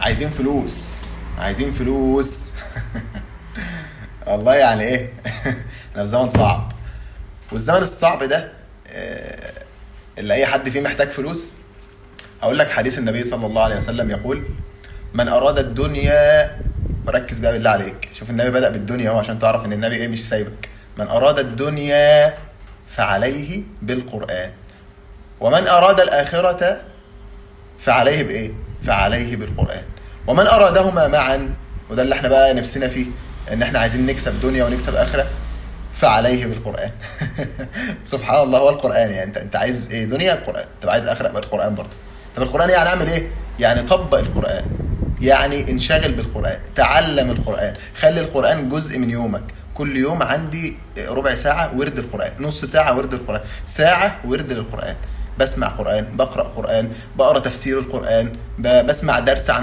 عايزين فلوس، عايزين فلوس. والله يعني ايه؟ احنا في زمن صعب، والزمن الصعب ده اللي اي حد فيه محتاج فلوس. هقول لك حديث النبي صلى الله عليه وسلم يقول: من اراد الدنيا، ركز بقى بالله عليك، شوف النبي بدأ بالدنيا اهو عشان تعرف ان النبي ايه، مش سايبك. من اراد الدنيا فعليه بالقرآن، ومن اراد الآخرة فعليه بايه؟ فعليه بالقرآن. ومن ارادهما معا، وده اللي احنا بقى نفسنا فيه، ان احنا عايزين نكسب دنيا ونكسب آخرة، فعليه بالقرآن. سبحان الله، هو القرآن يعني انت عايز ايه؟ دنيا، القرآن. طب عايز آخرة؟ يبقى القرآن برضه. طب القرآن يعني اعمل ايه؟ يعني طبق القرآن، يعني انشغل بالقرآن، تعلم القرآن، خلي القرآن جزء من يومك. كل يوم عندي ربع ساعة ورد القرآن، نص ساعة ورد القرآن، ساعة ورد للقرآن. بسمع قرآن، بقرأ قرآن، بقرأ تفسير القرآن، بسمع درس عن